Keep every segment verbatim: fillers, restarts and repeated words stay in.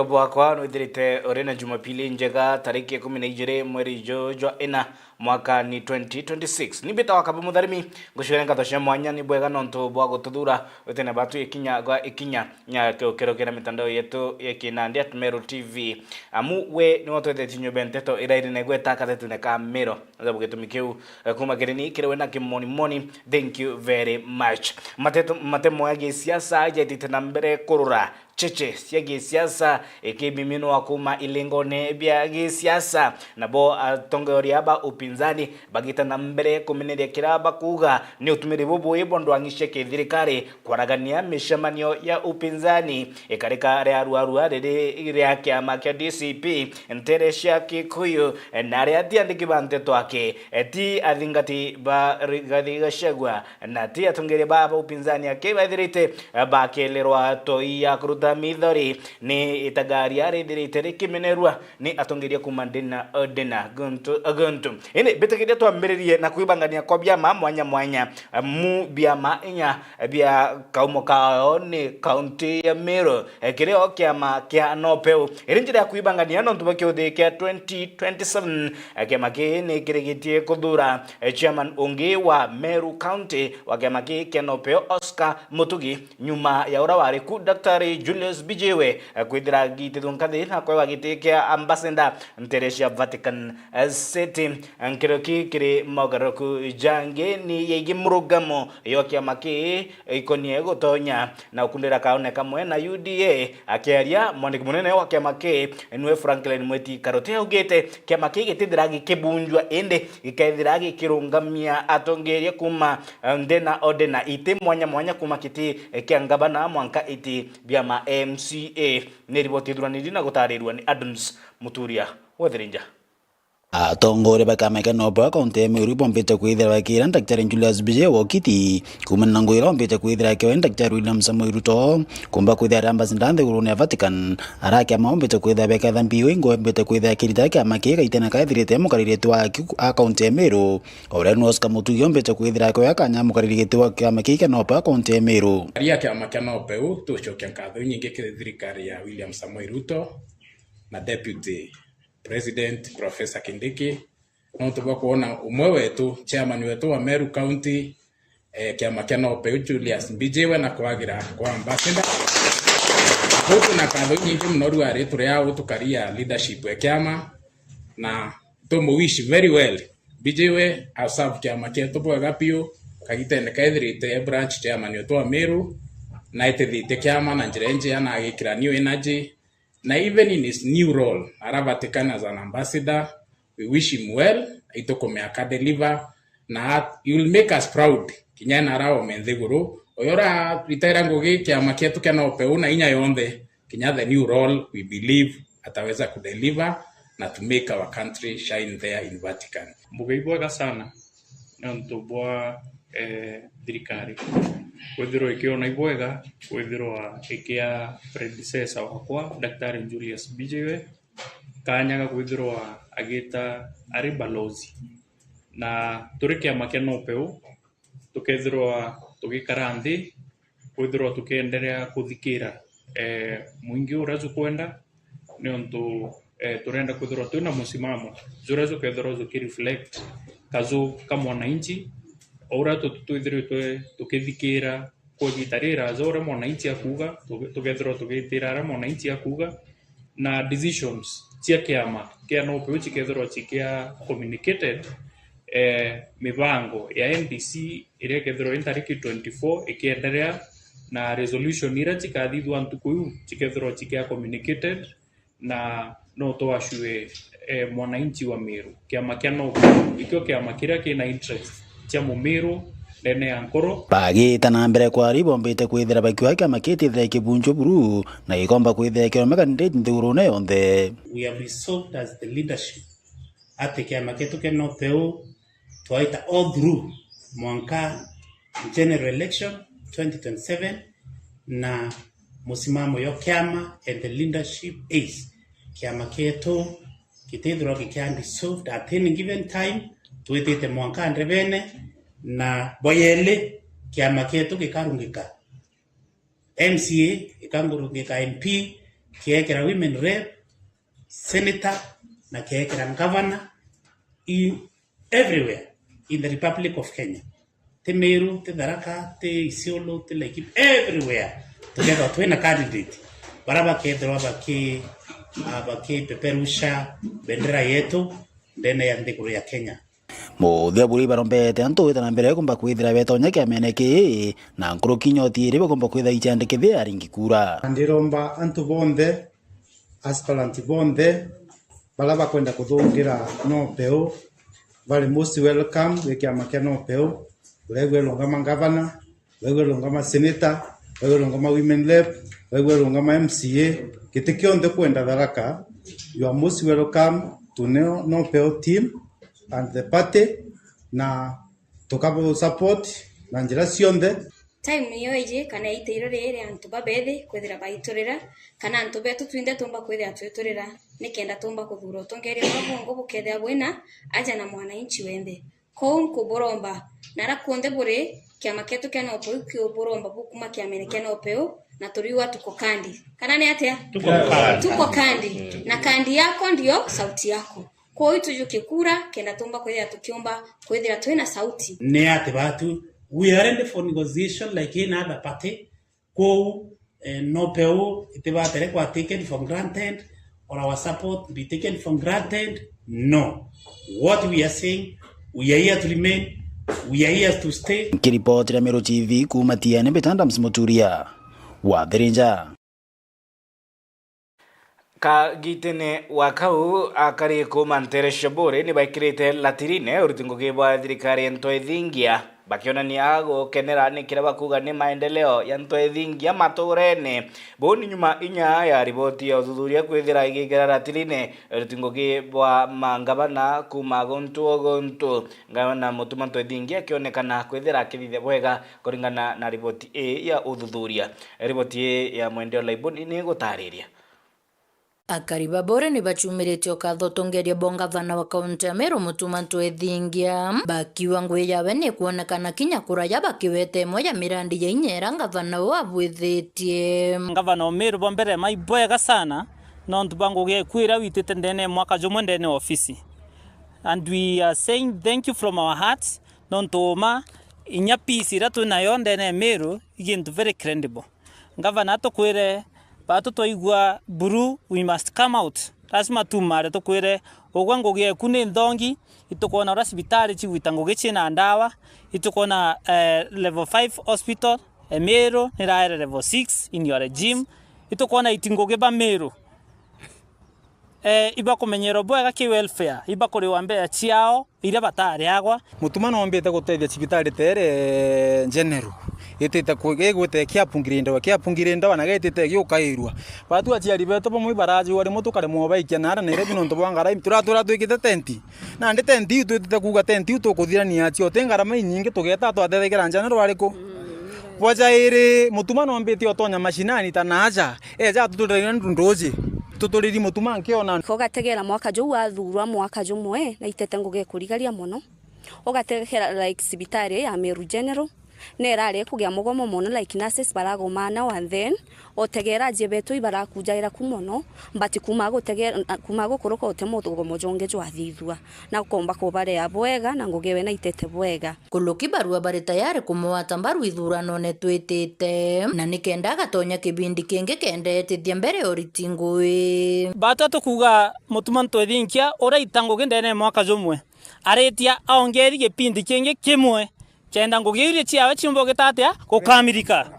Bwakwa, nwithirite uri na Jumapili njega, tariki ikumi na ijiri mweri juju jwa ina, mwakani twenty twenty-six. Ni mbitawa Kabi Mutharimi, ngucwire nkato cia mwanya ni bwega nontu bwa gututhura witene batu ikinya gwa ikinya nya kiukiro kira mitandao yetu ya kinandi at Meru T V. Amu we niwe twethetie nyumba nteto ira iri negweta kathetune ka Meru. Njabu gitumi kiu, eh, kuma kirini kiri we na kimonimoni. Thank you very much. Mateto, matemo ya gisiasa jetite na mbere kurura cheche cia gisiasa ikimiminwa kuma ilingone bia gisiasa, nabo atongoria ba upinzani bagita na mbere kumeneria kira bakuga ni utumiri bubui bwa ndwang'i cia kithirikari kwaragania micemanio ya upinzani ikarika ria ruarua riri ria kiama kia D C P ntere cia Kikuyu, na aria ati andiki ba nteto aki ti athingati ba Rigathi Gachagua. Na ti atongeria ba, ba upinzani aki baithirite bakielirwa toi ya kuruta mithori ni itagaria rithirite rikimenerua ni atongeria kuma ndina ndina guntu guntu. Indi mbitikiria twambiririe na kwibangania kwa biama mwanya mwanya, mu biama inya bia kaumo kao ni kaunti ya Meru, kirio kiama kia Nopeu. Iri njira ya kwibangania nontu bwa kiuthi kia twenty twenty-seven, kiama kii ni kirigitie kuthura chairman ungi wa Meru County wa kiama kii kia Nopeu, Oscar Mutugi, nyuma ya ura wari ku Daktari Julius Bijiwe, eh, kwithira agitithua nkathi na kwewa giti kia ambassador ntere cia Vatican, eh, City. Nkiro ki kiri mogaruruku jangi ni yeigi murugamo yo kiama ki ikonie gutonya na ukundira kaone kamwe na U D A. Akiaria, mwandiki munene wa kiama ki niwe Franklin Mweti Karuti augite kiama ki gitithira gikibunjwa indi gikethira gikirungamia atongeria kuma, eh, ndena o ndena iti mwanya mwanya kuma kiti, eh, kia ngavana mwanka iti biama M C A. Ni riboti ithuraniri na gutarirua ni Adams Muturia wa Thirinja. Atongoria ba kiama kia Nopeu kaunti ya Meru bombite kwithira bakira Daktari Julius Bijiwe wokiti kumana na ngugi iria ombite kwithira akioe Daktari William Samoei Ruto kumba kwithira ari ambassador nthigurune ya Vatican. Ara kiama ombite kwithira beketha mbiu ingo ombite kwithira kirita kiama kii gaitene kaithirite mukaririte wa ki-, a kaunti ya Meru. Uria ni Oscar Mutugi ombite kwithira akioya kanya mukariri giti wa kiama kii kia Nopeu kaunti ya Meru. Aria kiama kia Nopeu, tucokia nkatho inyingi kiri thirikari ya William Samoei Ruto na Deputy President Professor Kindiki, nontu bwa kwona umwe wetu, chairman wetu wa Meru County, eh, kiama kia Nopeu, Julius Mbijiwe, na kwagira kwa ambassador. Gutu na katho inyingi muno ruari turi au tukaria leadership ya kiama, na tumu wish very well. Mbijiwe aserve kiama kietu bwega piu, kagitene kethirite e branch chairman wetu wa Meru, na etithitie kiama na njira injega na agikira new energy, na even in his new role, ara Vatican as an ambassador, we wish him well, itukumea aka deliver, na at-, he will make us proud, kinya ena ara ome nthiguru, uyu uraritaira ngugi kiama kietu kia Nopeu na inya yonthe, kinya the new role, we believe ataweza kudeliver na to make our country shine there in Vatican. Mbuga ibwega sana. Niuntu bwa, eh, thirikari kwithirwa ikiona ibwega kwithirwa ikia predecessor wakwa, Daktari Julius Mbijiwe, kanya ga kwithirwa agita ari balozi. Na turi kiama kia Nopeu, tukethirwa tugikara nthi, kwithirwa tukienderea kuthikira, eh, mwingi uria jukwenda, niuntu, eh, turenda kwithirwa twina musimamo juria jukethirwa jukireflect kaju ka mwananchi, o uria tu-, twithiritwe tukithikira kwa igita riraja uria mwananchi akuuga, tuge-, tugethirwa tugitira aria mwananchi akuuga, na decisions cia kiama kia Nopeu cikethirwa cikia communicated, eh, mibango ya N D C iria ikethirwa i ntariki twenty-four ikienderea, na resolution iria cikathithua ntuku iu cikethirwa cikia communicated, na no twacue, eh, mwananchi wa Meru. Kiama kia Nopeu ikio kiama kiria kina interest cia Mumiru ndene ya nkoro. Bagita na mbere kwaria, bombite kwithira bakiuga kiama kii tithira kibunjwe buru na gikomba kwithira kiromeka ndeti nthigurune yonthe. We have resolved as the leadership ati kiama kietu kia Nopeu twaita all through mwanka general election twenty twenty-seven, na musimamo yo kiama and the leadership is kiama kietu kitithirwa gikia dissolved at any given time, twitite mwanka ndebene, na boyeli kiama kietu gikarungika. M C A ikangurungika M P, kiekera women rep, senator, na kiekera governor in everywhere in the Republic of Kenya. Ti Meru, ti Tharaka, ti Isiolo, ti Laikipia, everywhere tukethirwa twina candidate bara bakethirwa baki-, ah, bakipeperusha bendera yetu ndene ya nthiguru ya Kenya. Muthia buri ibarombete antu gwita na mbere kumba kwithira betonya kiamene kii, na nkuruki inya utiiri bakumba kwithira iciandikithia aringi kura. Ndiromba antu bonthe, aspirant bonthe, bara bakwenda kuthungira Nopeu, bari most welcome wi kiama kia Nopeu, uria igwirwa ngama ngavana, waigua rungama senator, waigua rungama women rep, waigua rungama M C A, giti kionthe kwenda Tharaka, you are most welcome to Neo-, Nopeo team and the party, na tukabu support na njira cionthe. Time niyo iji, kana iteiro riri ria antu babethi kwithira baiturira, kana antu betu twinthe tumba kwithira twiturira, nikenda tumba kuthura utongeria bwa bwongo bukethia bwina aja na mwananchi wenthe. Kou nkuburomba, na ara kunthe buri, kiama kietu kia Nopeu kiuburomba bukuma kiamene kia Nopeu, na turiuga tuko kandi. Kana ni atia? Tuko kandi. Tuko kandi. Na kandi yako ndio sauti yako. Kou itujukie kura, kenda tumba kwithira tukiumba kwithira twina sauti. Ni ati batu, we are ready for negotiation like any other party. Kou, eh, Nopeu itibatere kwa taken for granted, or our support be taken for granted. No. What we are saying, we are here to remain, we are here to stay. Nkiripotera Meru T V kuuma Tiene, mbita Adams Muturia wa Thirinja. Kagitene wa kau, akari kuuma ntere cia Buri ni baikirite latirine uriti ngugi bwa thirikari ya Ntoethingia, bakionania gukenera ni kiria bakuuga ni maendeleo ya Ntoethingia maturene. Buu ni nyuma inya ya riboti ya uthuthuria kwithira igikira latirine uriti ngugi bwa mangavana kuuma guntu o guntu. Ngavana Mutuma Ntoethingia akionekana kwithira akithithia bwega kuringana na riboti ii ya uthuthuria. Riboti ii ya Mwendeo Laiboni ni igutariria. Akari ba Buri ni bacumiritie ukatha utongeria bwa ngavana wa kaunti ya Meru, Mutuma Ntoethingia, bakiuga ngugi yawe ni ikwonekana kinya kuraya bakiweta imwe ya mirandi ya inya iria ngavana uu abwithitie. Ngavana o Meru bwa mbere mai bwega sana nontu bwa ngugi eku iria witite ndene ya mwaka jumwe ndene ya ofisi. And we are saying thank you from our hearts nontu uma inya peace iria twinayo ndene ya Meru i gintu very credible. Ngavana atukwire, batu twaigua buru, we must come out. Lazima tumare tukwire, ugwe ngugi eku ni nthongi, itukwona uria cibitari cigwita ngugi ciina ndawa, itukwona, eh, level five hospital, Emiru niraere level six in your regime, itukwona iti ngugi ba Miru. Eh, ibakumenyerwa bwega ki welfare, ibakuriwa mbeca ciao iria batariagwa. Mutuma noombite gutethia cibitari tere general. Itite ku-, igwite ikiapungirindawa, kiapungirindawa na gitite giukairua. Batu aciari betu bamwe ibarajua rimwe tukaremwa baikia naara Nairobi nontu bwa ngara, turatura twikite tenti. Nandi tenti iu twitite kuuga tenti iu tukuthirania acio, ti ngarama inyingi tugeta twatethagira general ariku? Bwa jairi, Mutuma noombite utonya mashinani ta naaja, eja atuturire nduji. Tuturiri Mutuma nkiona. Ugategera mwaka juu wathurwa mwaka jumwe, na itete ngugi ikurigaria mono. Ugategera, like, cibitari ya Meru General, na irari ikugia mugomo mono, like, nurses baragomana, and then utegera ajie betu ibarakujaira ku mono, but kuma gutegera, kuma gukuruka uti mugomo jungi jwathithua, na ukomba kubarea bwega, na ngugi we na itete bwega. Kuluki barua bari tayari kumugwata mbaru ithuranone twitite, na nikenda agatonya kibindi kingi kenda etithia mbere ya uriti ngui. Batwa tukuuga Mutuma Ntoethingia uraita ngugi ndene ya mwaka jumwe, aritia aongeri gipindi kingi kimwe, kenda ngugi iria ciawe ciumba ugita atia gukamirika.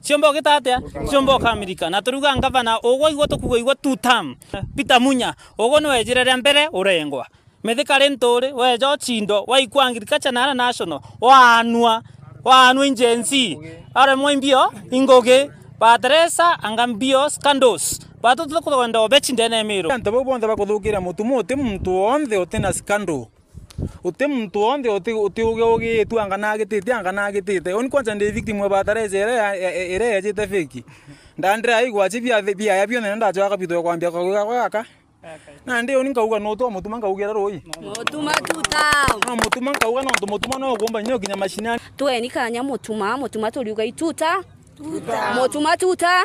Ciumba ugita atia? Ciumba ukamirika. Na turiuga ngavana ugwe igwe tukuuga igwe two term. Peter Munya, ugwe niwejire ria mbere urengwa. Mithika ri nturi, weja uchindo, waikua agriculture nara national, waanua, waanua injensi, aremwa imbio, ingugi, bateresa, anga mbio, scandals. Batu tukwenda obechi ndene ya Miru. Antu bau bonthe bakuthukiria Mutuma, uti muntu wonthe uti na scandal. Uti muntu wonthe uti, uti ugi ugiitue anga nagitite, anga nagitite. Uni kwanza ndi victim ya bateresa iria ya, ya, iria yejite fake. Ndandira igwachi bia, biaya bionthe na ndachwaga bitwe kwambia kwa gaka. Nandi uni nkauga nutu o Mutuma nkaugira rui. Mutuma tuta. No Mutuma nkauga nontu Mutuma no ugumba nyo kinya mashinani. Tueni kanya Mutuma, Mutuma turiuga ituta. Mutuma tuta.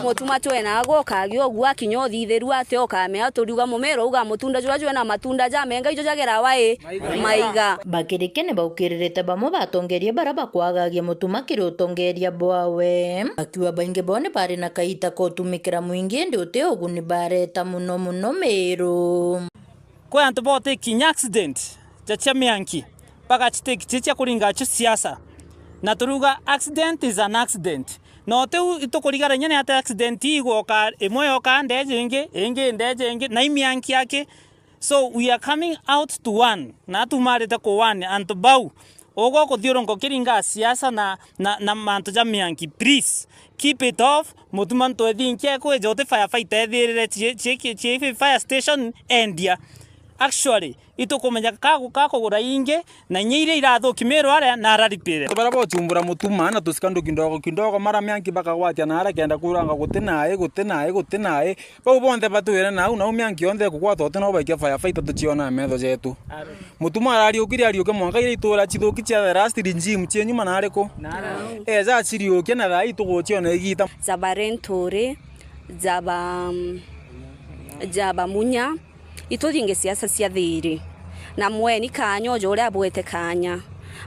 Mutuma twena ago ukagi ugu akinya uthithiru ati ukamea turiuga mumero uga mutunda jura jwena matunda ja menga ijo jagera wai maiga. Bakirike ni baukiririte bamwe batongeria bara bakwagagia mutuma kiri utongeria bwawe. Akiuga baingi bao ni bari na kaita ka utumikira mwingi indi uti uguni bareta muno muno Miru. Kwi antu bote kinya accident ja cia mianki, bagacitake cia kuringa cio siasa. Na turiuga accident is an accident. No tiu itukurigara inya ni ati accident ii igwoka, imwe yoka ndeje ingi, ingi ndeje ingi, na imianki aki. So we are coming out to one, na tumarite ku one antu bau. Ugo kuthiurunka ukiringa siasa na, na, na mantu ja mianki, please, keep it off. Mutuma ntwethinkia kwija uti firefighter ethirire ci, ci, ci, ci fire station endia. Actually, itukumenya ka, ka kugura ingi, na inya iria irathuki Miru aria na araripire. Antu baria bochumbura mutuma na tusikandu kindogo kindogo, mara mianki bakagwatia na aria kenda kuranga guti nai, guti nai, guti nai. Bau bonthe batwire nau, nau mianki yonthe ikugwata uti nao baikia firefighter tuciona na metho jetu. Mutuma arariukirie ariuke mwanka iria itura cithuki cia the last regime cie nyuma na ariku? Eja aciriukia na thaa ii tuguciona igita. Jaba Renturi, jaba, jaba Munya, ituthinge siasa cia thiri. Na mweni kanya uju uria abwete kanya.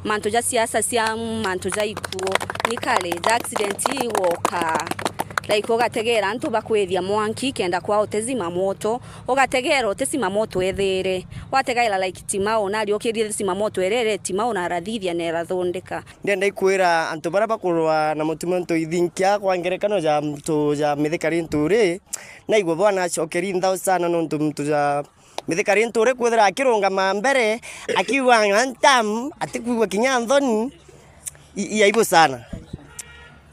Mantu ja siasa cia mantu ja ikuo, ni kari ja accident igwoka. Like ugategera antu bakwithia mwanki kenda kwa utezima moto, ugategera utezima moto ethere. Wategaira like Timau na ariukirie zima moto erere Timau na arathithia na erathondeka. Ndenda ikwira antu baria bakurwa na mutuma ntu ithinkia kwa ngerekano ja ntu ja Mithika Rinturi, naigua bwana acokeri nthao sana nontu muntu ja Mithika Rinturi kwithira akirungama mbere akiuga antam atikwigua kinya nthoni i, i aibu sana.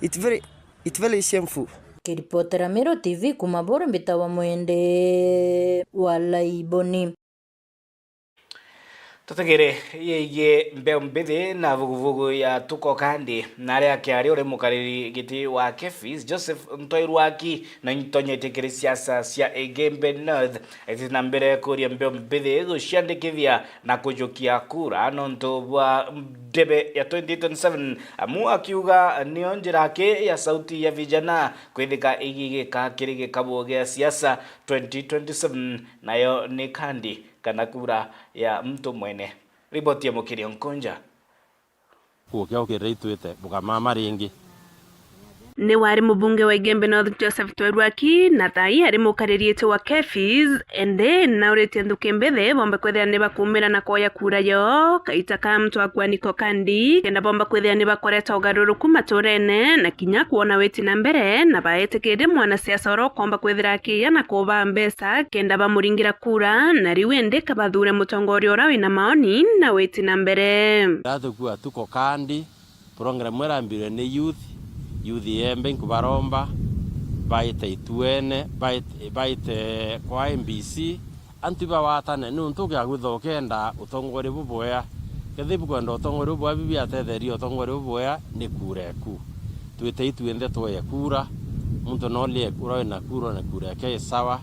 It's very, it's very shameful. Kiripotera Miru T V kuma Buru mbitawa Mwende wa Laiboni. Tutegere yegii mbeu mbithi na vuguvugu ya Tuko Kandi, na aria akiaria uri mukariri giti wa KEPHIS, Joseph Ntoirwaki, na intonyetie kiri siasa cia Igembe North, eti na mbere kuria mbeu mbithi guciandikithia na kujukia kura nontu bwa ndebe ya twenty twenty-seven, amu akiuga nio njira aki ya sauti ya vijana kwithika igigika kiri gikabu gia siasa twenty twenty-seven, nayo ni kandi kana kura ya mtu mwene. Riboti ya Mukiri Onkonja. Gukia ukirira itwite bukamama ringi. Ni wari mubunge wa Igembe North Joseph Twerwaki, na thaa ii ari mukaririite wa KEPHIS, ende nauritie nthuki mbithe bombe kwithira ni bakumira na kwoya kura yo, kaita ka mtu akua Niko Kandi, kenda bomba kwithira ni bakoreta ugaruruku maturene, na kinya kwona witi na mbere, na baetikirie mwanasiasa uria ukomba kwithira akiya na kuba mbeca, kenda bamuringira kura, na riu indi kabathure mutongoria uria wina maoni na witi na mbere. Ndatukua Tuko Kandi, program irambirwe ni youth, youth yembe nkubaromba, baite ituene, baite, baite kwa M B C, antu ibawatane, niuntu ukiagwitha ukenda utongoria bubwea. Kethira ibukwenda utongoria bubwea, bibiatetheria utongoria bubwea, ni kura eku. Twite itwinthe twoye kura, muntu noolie kura, wina kura, na kura yake i sawa,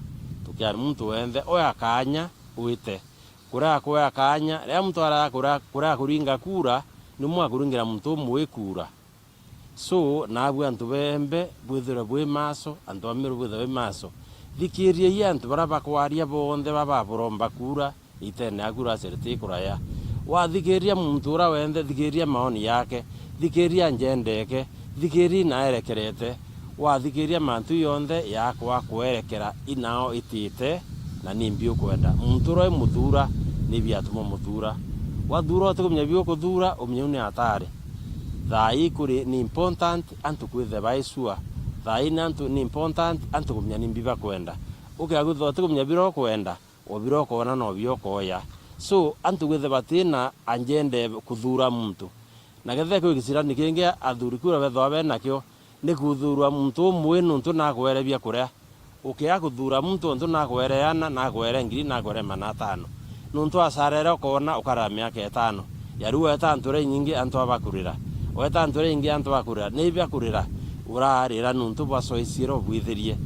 tukiari muntu wenthe oya kaanya wite. Kuria akwea kaanya, riria muntu araya kuria, kuria akuringa kura, ni mwe akuringira muntu umwe kura. So, naabu antu bembe bwithirwe bwi maso, antu ba Miru bwithirwe bwi maso. Thikiriai antu baria bakwaria bonthe baba buromba kura, itene aku racere ti kuraya. Wathikiriria muntu uria wenthe, thikiriria maoni yake, thikiriria njendeke, thikiriria inaerekerete. Wathikiriria mantu jonthe yakwa kwerekera inao itite, na nimbi ukwenda. Muntu uria umuthuura, ni biatuma umuthuura. Wathuura utikumenya bi ukuthuura, umenya u ni atari. Thaa ii kuri ni important antu kwithirwa bai sure. Thaa ii ni antu, ni important antu kumenya nimbi bakwenda. Ukiaga kwithirwa utikumenya biria ukwenda, o biria ukoona nobio ukoya. So, antu kwithirwa batina agenda e kuthuura muntu. Na kethira kwi gicirani kingi athuri kura bethagwa benakio, ni kuthuurwa muntu umwe nuntu nakwere bia kuria. Ukiaga kuthuura muntu untu nakwere ana, nakwere ngiri, nakwere magana atano. Nuntu acarere ukoona ukarara miaka itano. Ya riu weta antu uria inyingi antu abakurira. Weta antu uria ingi antu abakurira. Ni bia kurira, urarira nuntu bwacoicire ubwithirie.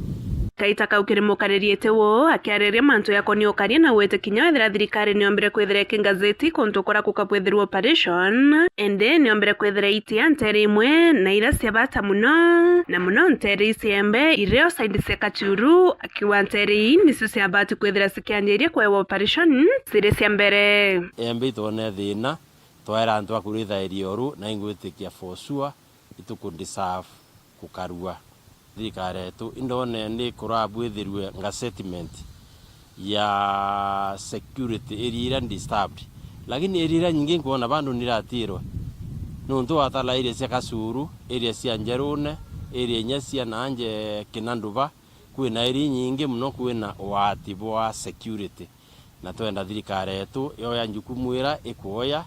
Kaita kau kiri mukariri iti uu akiariria mantu jakonie ukaria na wite kinya wethira thirikari niombire kwithira ikingazeti kuntu kuria kukabwithirwa operation, indi niombire kwithira itia ntere imwe na iria cia bata muno, na muno ntere iciembe irio saindi cia Kachuru, akiuga ntere ii nicio ciabati kwithira cikianjiria kwewa operation ciri cia mbere. Embe itwone thina, twaira antu a kuritha area oru, na ingwitikia for sure ituku deserve kukarua. Thirikari yetu indone ni kurabwithirue nga settlement ya security area iria disturbed, lakini area iria nyingi nkwona bado niratirwe, nuntu watala area cia Kasuru, area cia Njerune, area inya cia nanje Kinanduba, kwina area nyingi muno kwina uwati bwa security, na twenda thirikari yetu yoya njukumu ira ikuoya.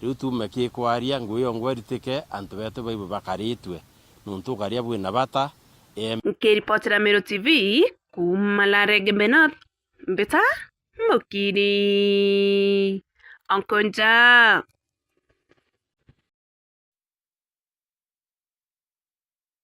Riu tuume ki kwaria, ngui yongwa iritike, antu betu baibu bakaritue, nuntu ukaria bwina bata. Em- Nkiripotera Meru T V kuuma Larege North, mbita Mukiri Onkonja.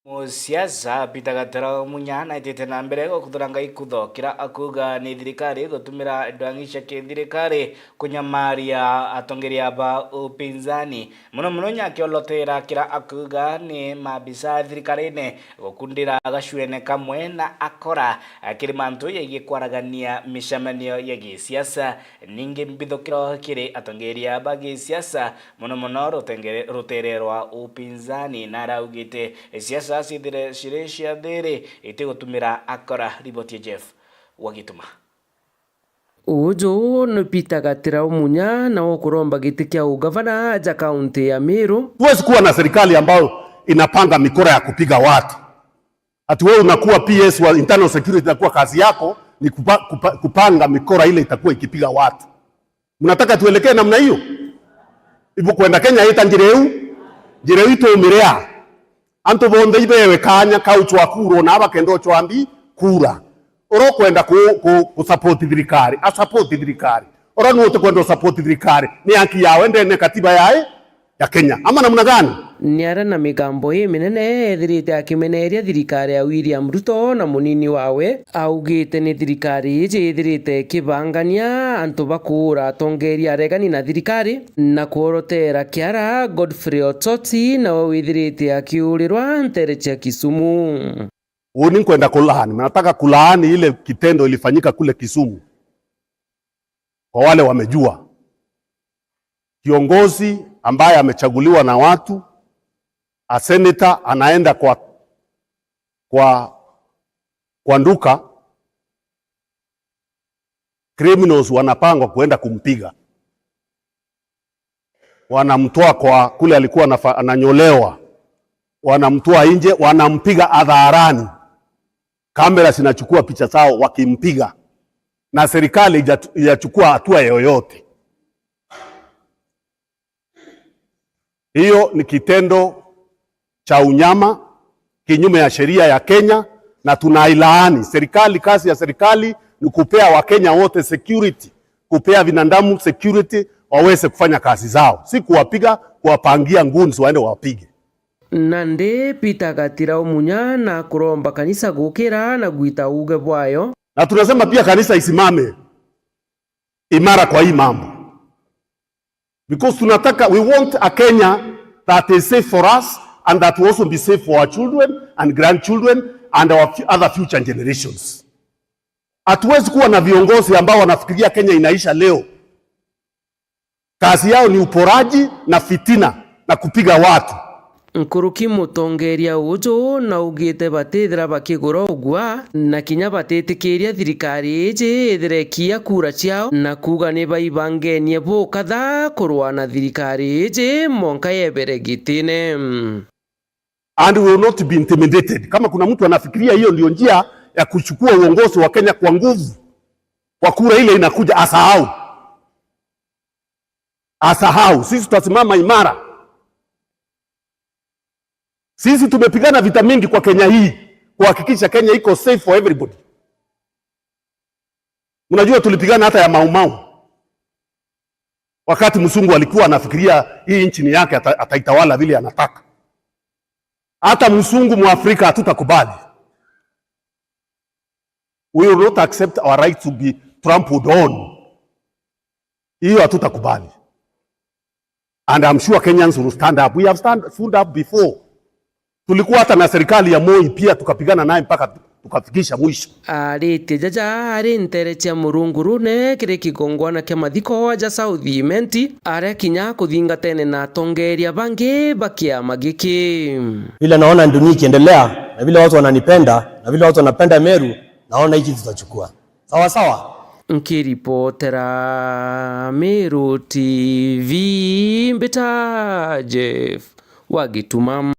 Musiasa Peter Gatera Munya naitite na mbere gukuthura ngai kutho kira akuuga ni thirikari gutumira ndwang'i cia kithirikari kunyamaria atongeria ba upinzani, muno muno nyakiolotera kira akuuga ni maabisa thirikarine gukundira gacuene kamwe na akora kiri mantu yegie kwaragania micemanio ya gisiasa. Ningi mbithukiro kiri atongeria ba gisiasa, muno muno rutengere-, rutere rwa upinzani, na araugite siasa cithire ciri cia thiri itigutumira akora. Riboti ya Jeff Wagituma. Uju ni Peter Gatira Umunya, na ukuromba giti kia ugavana aja kaunti ya Meru. Huwezi kuwa na serikali ambayo inapanga mikora ya kupiga watu. Ati wewe unakuwa P S wa internal security, itakuwa kazi yako ni kupa-, kupa-, kupanga mikora ile itakuwa ikipiga watu. Mnataka tuelekee namna hiyo? Ibukwenda Kenya ita njira iu? Njira iu itumiria. Antu bonthe ibewe kanya kau chwa kura, na bakenda chwambi kura. Oro kwenda ku, ku, ku support thirikari, a support thirikari. Oro nu utikwenda support thirikari, ni haki yawe ndene katiba yae ya Kenya. Ama namna gani? Ni aria na migambo iminene ethirite akimeneria thirikari ya William Ruto na munini wawe, augite ni thirikari iji ithirite ikibangania antu ba kuura atongeria aregani na thirikari, na kworotera kiara Godfrey Ototi, nawe withirite akiurirwa ntere cia Kisumu. Uni nkwenda kulaani, nataka kulaani ile kitendo ilifanyika kule Kisumu. Kwa wale wamejua, kiongozi ambaye amechaguliwa na watu, a senator, anaenda kwa, kwa, kwa nduka, criminals wanapangwa kuenda kumpiga. Wanamtoa kwa kule alikuwa anafa-, ananyolewa. Wanamtoa nje, wanampiga hadharani. Kamera zinachukua picha zao wakimpiga. Na serikali haijatu-, haijachukua hatua yoyote. Hiyo ni kitendo cha unyama, kinyume ya sheria ya Kenya, na tunailaani. Serikali, kazi ya serikali ni kupea Wakenya wote security, kupea binadamu security waweze kufanya kazi zao, si kuwapiga, kuwapangia goons waende wapige. Nandi Peter Gatira Umunya na kuromba kanisa gukira na gwita uuge bwayo. Na tunasema pia kanisa isimame imara kwa hii mambo. Because tunataka, we want a Kenya that is safe for us and that will also be safe for our children and grandchildren and our fu-, other future generations. Hatuwezi kuwa na viongozi ambao wanafikiria Kenya inaisha leo. Kazi yao ni uporaji na fitina na kupiga watu. Nkuruki mutongeria uju naugite batithira bakigura ugwa, na kinya batitikiria thirikari iji ithire ikiia kura ciao, na kuuga ni baibangenie bukatha kurwa na thirikari iji mwanka yebere gitine. And we will not be intimidated. Kama kuna mtu anafikiria hiyo ndio njia ya kuchukua uongozi wa Kenya kwa nguvu, kwa kura ile inakuja, asahau. Asahau. Sisi tutasimama imara. Sisi tumepigana vita mingi kwa Kenya hii, kuhakikisha Kenya iko safe for everybody. Unajua, tulipigana hata ya Mau Mau. Wakati mzungu alikuwa anafikiria hii nchi ni yake, ata-, ataitawala vile anataka. Hata mzungu Mwafrika hatutakubali. We will not accept our right to be trampled on. Hiyo hatutakubali. And I'm sure Kenyans will stand up. We have stand, stood up before. Tulikuwa hata na serikali ya Moi pia tukapigana naye mpaka tukafikisha mwisho. Aritie jaja ari ntere cia murungurune kiri kigongwana kia mathiko aja South Imenti, aria kinya kuthingatene na atongeria bangi ba kiama giki. Vile naona dunia ikiendelea, na vile watu wananipenda, na vile watu wanapenda Meru, naona hiki tutachukua. Sawa sawa. Nkiripotera Meru T V, mbita Jeff wa Gituma.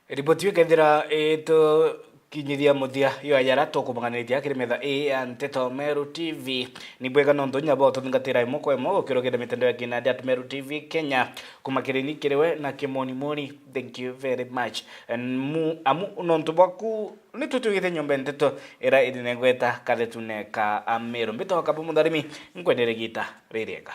Riboti iu ikethira itukinyithia muthia yo ya jaria tukumang'aniritie kiri metha ii ya Nteto Meru T V. Ni bwega nontu inya bo tuthingatira imwe kwa imwe gukirukira mitandao ya kinandi at Meru T V Kenya. Kuma kiri ni kiri we na Kimoni Moni, thank you very much. And mu-, amu nontu bwaku ni tutwigite nyomba ya nteto iria irinegweta kathetune ka Ameru. Mbitagwa Kabu Mutharimi, nkwendere gita ririega.